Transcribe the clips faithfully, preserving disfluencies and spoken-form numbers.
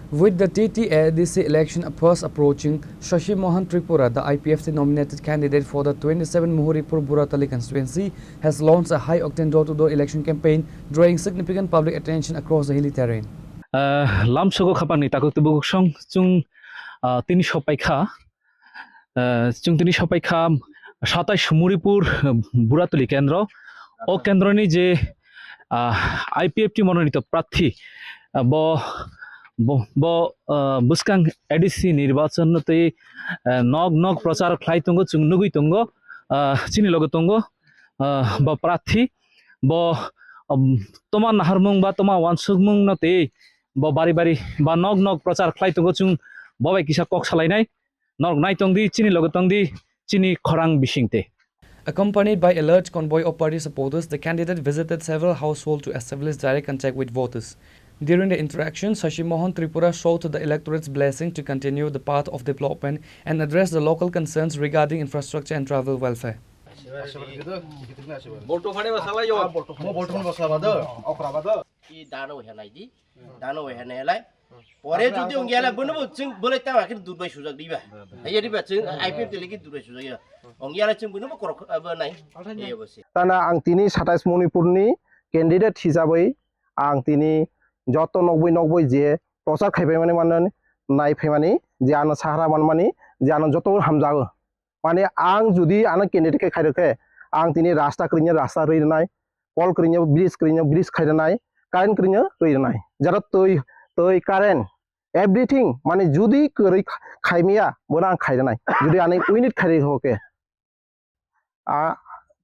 With the T T A D C election fast approaching, Shashi Mohan Tripura, the I P F T nominated candidate for the twenty-seven Muhuripur Buratali constituency, has launched a high-octane door-to-door election campaign, drawing significant public attention across the hilly terrain. Ah, lamsogo khapangni takhuk tubuk song chung, ah, tini sopaikha. Ah, chwng tini sopaikha satais Muhuripur, ah, Buratali kendro. O kendroni je, ah, I P F T mononito prathi, ah, bo, bo, bo, ah, bwskang A D C nirbachon no twi, ah, nok nok prochar khlai tongo, chwng nugwi tongo, ah, chini loge tongo, ah, bo prathi, bo, um, toma naharmung ba toma wansukmung no twi bo bari bari ba nok nok prochar khlai tongo, chwng bo bai kisa kok salainai. Norok nai tong di, chini loge tong di, chini khorang bisingte. Accompanied by a large convoy of party supporters, the candidate visited several households to establish direct contact with voters. During the interaction, Shashi Mohan Tripura sought the electorate's blessing to continue the path of development and address the local concerns regarding infrastructure and tribal welfare. Ki dano hwnai di. Dano hwnai lai. Pore jodi ongya lai, bono bo chwng bolai ta akhir durbai sujak diba. Haiya diba chwng I P F T leki durbai sujak ya. Ongya lai chwng bono bo korok abo nai. Ei obo se. Tana ang tini satais Manipurni candidate hisabai ang tini joto nokbai nokbai je prochar khaibai mani mani nai phaimani je ano sahara manmani je ano joto hamjago. Mane ang jodi ano candidate khe khairokhe, ang tini rasta kwrwino rasta rwi rwnai, kol kwrwino bridge kwrwino bridge khai rwnai, current kwrwino rwi rwnai. Jara twi, twi current, everything, mane jodi kwrwi kha-, khaimaya, bono ang khai rwnai. Jodi ani unit khairokhe. A,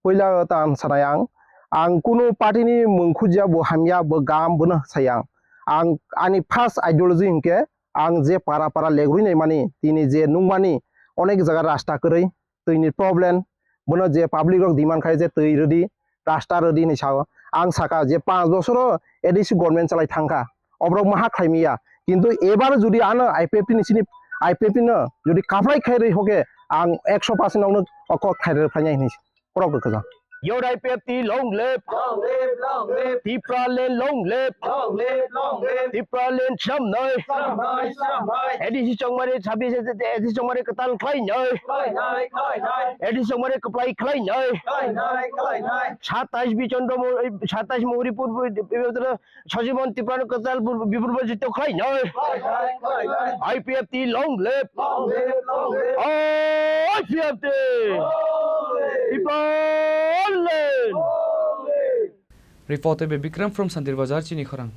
puila ta ang sanai ang, ang kunu party ni mung khujya bo hamya bo gam bono sayang. Ang ani first ideology hinkhe ang je para para legrwi naimani, tini je nungmani onek jaga rasta kwrwi, twini problem, bono je public rok demand khai je twi rwdi, rasta rwdi hinwi sao. Ang saka je panch bosoro A D C government chalai thangkha, oborok maha khlaimaya. Kintu ebar jodi ano I P F T ni sini I P F T no jodi kaplai khairwi hoke ang ekso percent nokno oko khairwi phainai hinwi. Korok rwkha jang. Your I P F T long live. Long live, long live. Tipraland long live. Long live, long live. Tipraland samnai. Samnai, samnai. A D C chongmani sabis, A D C chongmani kwtal khlainai. Khlainai, khlainai. A D C chongmani kwplai khlainai. Khlainai, khlainai. Satais Bichandra Mo-, satais Muhuripur, Sajimon Tiprano kwtal bipurbo jito khlainai. I P F T long live. Long live, long live. I P F T. Long live. Tipraland. Long live. Reporter by Bikram from Santir Bazar, Chini Khorang.